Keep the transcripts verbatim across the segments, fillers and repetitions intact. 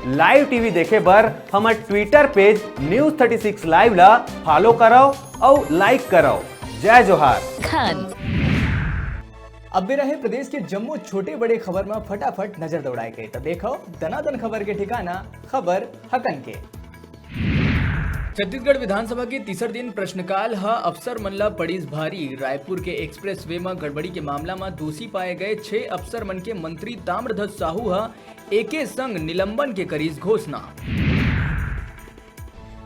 Live TV देखे बर हमर ट्विटर पेज न्यूज़ थर्टी सिक्स लाइव ला फॉलो करव अउ लाइक करव। जय जोहार। खान। अब बेरा हे प्रदेश के जम्मो छोटे बड़े खबर म फटाफट नजर दौड़ाए के, त देखव दनादन खबर के ठिकाना, खबर हकन के। छत्तीसगढ़ विधानसभा के तीसर दिन प्रश्नकाल ह अफसर मन ल पड़िस भारी। रायपुर के एक्सप्रेसवे म गड़बड़ी के मामला म दोषी पाए गए छह अफसर मन के मंत्री ताम्रध्वज साहू ह एके संग निलंबन के करिस घोषणा।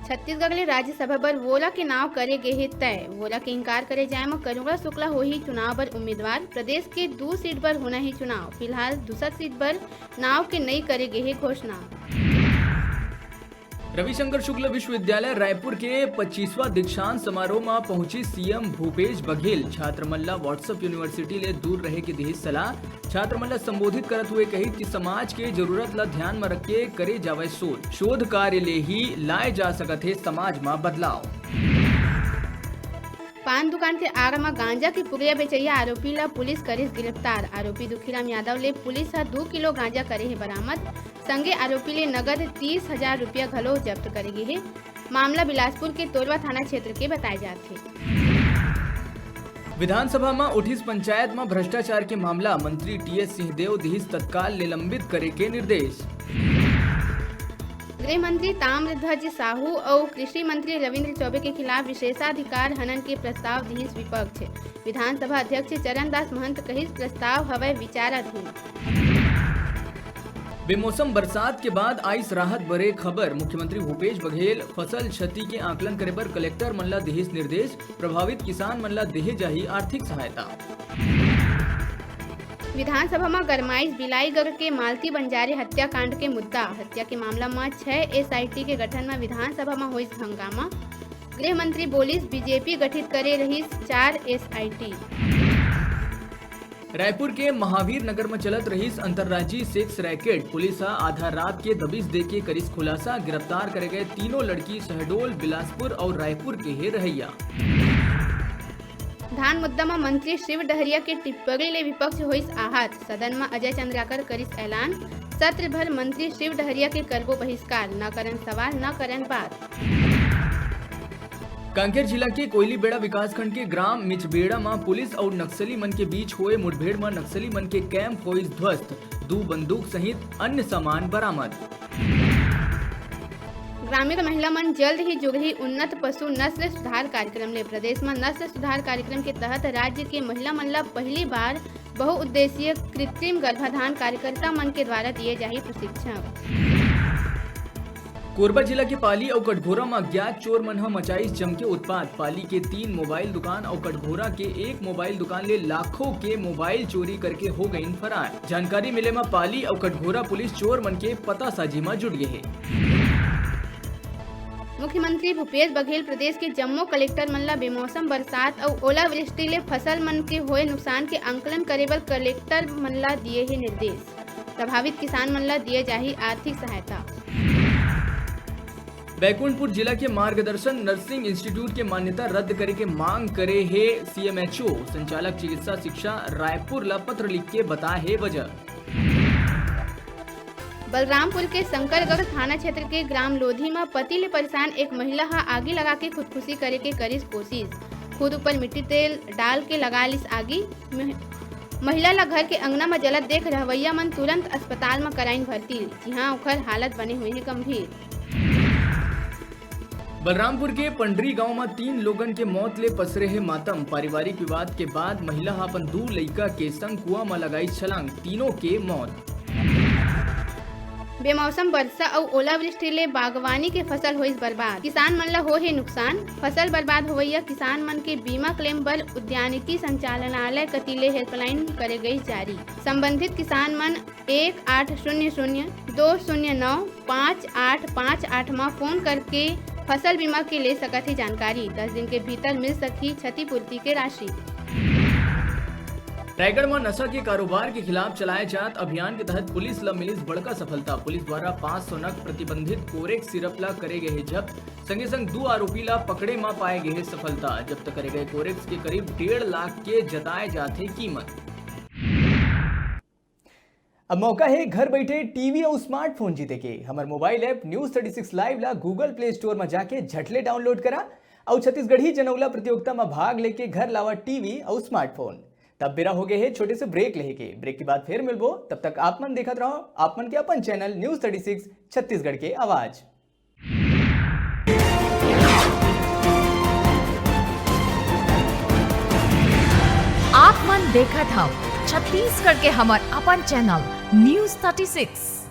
छत्तीसगढ़ ले राज्यसभा बर वोला के नाव करे गे हे तय। वोला के इनकार करे जाए म करुणा शुक्ला होही चुनाव बर उम्मीदवार। प्रदेश के दू सीट बर होना हे चुनाव। फिलहाल दूसर सीट बर नाव के नई करे गे हे घोषणा। रविशंकर शुक्ल विश्वविद्यालय रायपुर के पच्चीसवां दीक्षांत समारोह म पहुंची सीएम भूपेश बघेल। छात्र मन ल WhatsApp यूनिवर्सिटी ले दूर रहे के दिही सलाह। छात्र मन ल संबोधित करत हुए कही कि समाज के जरूरत ल ध्यान म रख के करे जावय शोध। शोध कार्य ले ही लाए जा सकत हे समाज म बदलाव। पान दुकान के आड़ म गांजा के पुड़िया बेचइया आरोपी ल पुलिस करिस गिरफ्तार। आरोपी दुखीराम यादव ले पुलिस ह दू किलो गांजा करे हे बरामद। संगे आरोपी ले नगद तीस हजार रुपया घलो जब्त करे गे हे। मामला बिलासपुर के तोरवा थाना क्षेत्र के बताए जात हे। विधानसभा म उठिस पंचायत म भ्रष्टाचार के मामला, मंत्री टीएस सिंहदेव दिहिस तत्काल निलंबित करे के निर्देश। गृह मंत्री ताम्रध्वज साहू अउ कृषि मंत्री रविंद्र चौबे के खिलाफ विशेषाधिकार हनन के प्रस्ताव दिहिस विपक्ष। विधानसभा अध्यक्ष चरणदास महंत कहिस, प्रस्ताव हवय विचाराधीन। बेमौसम बरसात के बाद आइस राहत भरे खबर। मुख्यमंत्री भूपेश बघेल फसल क्षति के आकलन करे बर कलेक्टर मन ला दिहिस निर्देश। प्रभावित किसान मन ला देहे जाही आर्थिक सहायता। विधानसभा म गरमाइस बिलाईगढ़ के मालती बंजारे हत्याकांड के मुद्दा। हत्या के मामला म छह एसआईटी के गठन म विधानसभा म होइस हंगामा। गृह मंत्री बोलिस, बीजेपी गठित करे रहिस चार एसआईटी। रायपुर के महावीर नगर म चलत रहिस अंतर्राज्यीय सेक्स रैकेट। पुलिस ह आधा रात के दबिश देके करिस खुलासा। गिरफ्तार करे गए तीनों लड़की शहडोल, बिलासपुर अउ रायपुर के हे रहइया। धान मुद्दा म मंत्री शिव डहरिया के टिप्पणी ले विपक्ष होइस आहत। सदन म अजय चंद्राकर करिस ऐलान, सत्र भर मंत्री शिव डहरिया के करबो बहिष्कार, न करन सवाल, न करन बात। कांकेर जिला के कोयलीबेड़ा विकासखंड के ग्राम मिचबेड़ा म पुलिस अउ नक्सली मन के बीच होए मुठभेड़ म नक्सली मन के कैंप होइस ध्वस्त, दू बंदूक सहित अन्य सामान बरामद। ग्रामीण महिला मन जल्द ही जुड़ही उन्नत पशु नस्ल सुधार कार्यक्रम ले। प्रदेश म नस्ल सुधार कार्यक्रम के तहत राज्य के महिला मन ल पहली बार बहुउद्देशीय कृत्रिम गर्भाधान कार्यकर्ता मन के द्वारा दिए जाही प्रशिक्षण। कोरबा जिला के पाली अउ कटघोरा म अज्ञात चोर मन ह मचाइस जमके उत्पात। पाली के तीन मोबाइल दुकान अउ कटघोरा के एक मोबाइल दुकान ले लाखों के मोबाइल चोरी करके हो गइन फरार। जानकारी मिले म पाली अउ कटघोरा पुलिस चोर मन के पतासाजी म जुट गे हे। मुख्यमंत्री भूपेश बघेल प्रदेश के जम्मो कलेक्टर मन ला बेमौसम बरसात अउ ओलावृष्टि ले फसल मन के होए नुकसान के आंकलन करे बर कलेक्टर मन ला दिए हे निर्देश। प्रभावित किसान मन ला दिए जाही आर्थिक सहायता। बैकुंठपुर जिला के मार्गदर्शन नर्सिंग इंस्टीट्यूट के मान्यता रद्द करे के मांग करे हे सीएमएचओ। संचालक चिकित्सा शिक्षा रायपुर ला पत्र लिख के बताए हे वजह। बलरामपुर के शंकरगढ़ थाना क्षेत्र के ग्राम लोधी म पति ले परेशान एक महिला ह आगी लगा के खुदकुशी करे के करिस कोशिश। खुद ऊपर मिट्टी तेल डाल के लगा लिस आगी। मह-, महिला ला घर के अंगना म जलत देख रहवैया मन तुरंत अस्पताल म कराइन भर्ती, जिहां ओखर हालत बने हुए हे गंभीर। बलरामपुर के पंडरी गांव म तीन लोगन के मौत ले पसरे हे मातम। पारिवारिक विवाद के बाद महिला ह अपन दू लइका के संग कुआं म लगाई छलांग, तीनों के मौत। बेमौसम बरसा अउ ओलावृष्टि ले बागवानी के फसल होइस बर्बाद, किसान मन ला हो हे नुकसान। फसल बर्बाद होवइया किसान मन के बीमा क्लेम बर उद्यानिकी संचालनालय कति ले हेल्पलाइन करे गइस जारी। संबंधित किसान मन एक आठ शून्य शून्य दो शून्य नौ पाँच आठ पाँच आठ म फोन करके फसल बीमा के ले सकत हे जानकारी। दस दिन के भीतर मिल सकही क्षतिपूर्ति के राशि। रायगढ़ म नशा के कारोबार के खिलाफ चलाए जात अभियान के तहत पुलिस ल मिलिस बड़का सफलता। पुलिस द्वारा पाँच सौ नग प्रतिबंधित कोरेक्स सिरप ल करे गए हे जब्त, संगे संग दू आरोपी ल पकड़े म पाए गए हे सफलता। जब्त करे गए कोरेक्स के करीब डेढ़ लाख के जताए जात हे कीमत। अब मौका हे घर बइठे टीवी अउ स्मार्टफोन जीते के। हमर mobile app News Thirty Six Live ला Google Play Store म जाके झटले डाउनलोड करा अउ छत्तीसगढ़ी जनउला प्रतियोगिता म भाग लेके घर लावा टीवी अउ स्मार्टफोन। तब बेरा हो गए हे छोटे से ब्रेक लेहे के। ब्रेक के बाद फिर मिलबो, तब तक आप मन देखत रहो आप मन के अपन channel News Thirty Six Chhattisgarh के आवाज। आप मन देखत हव छत्तीसगढ़ के हमर अपन चैनल News Thirty Six।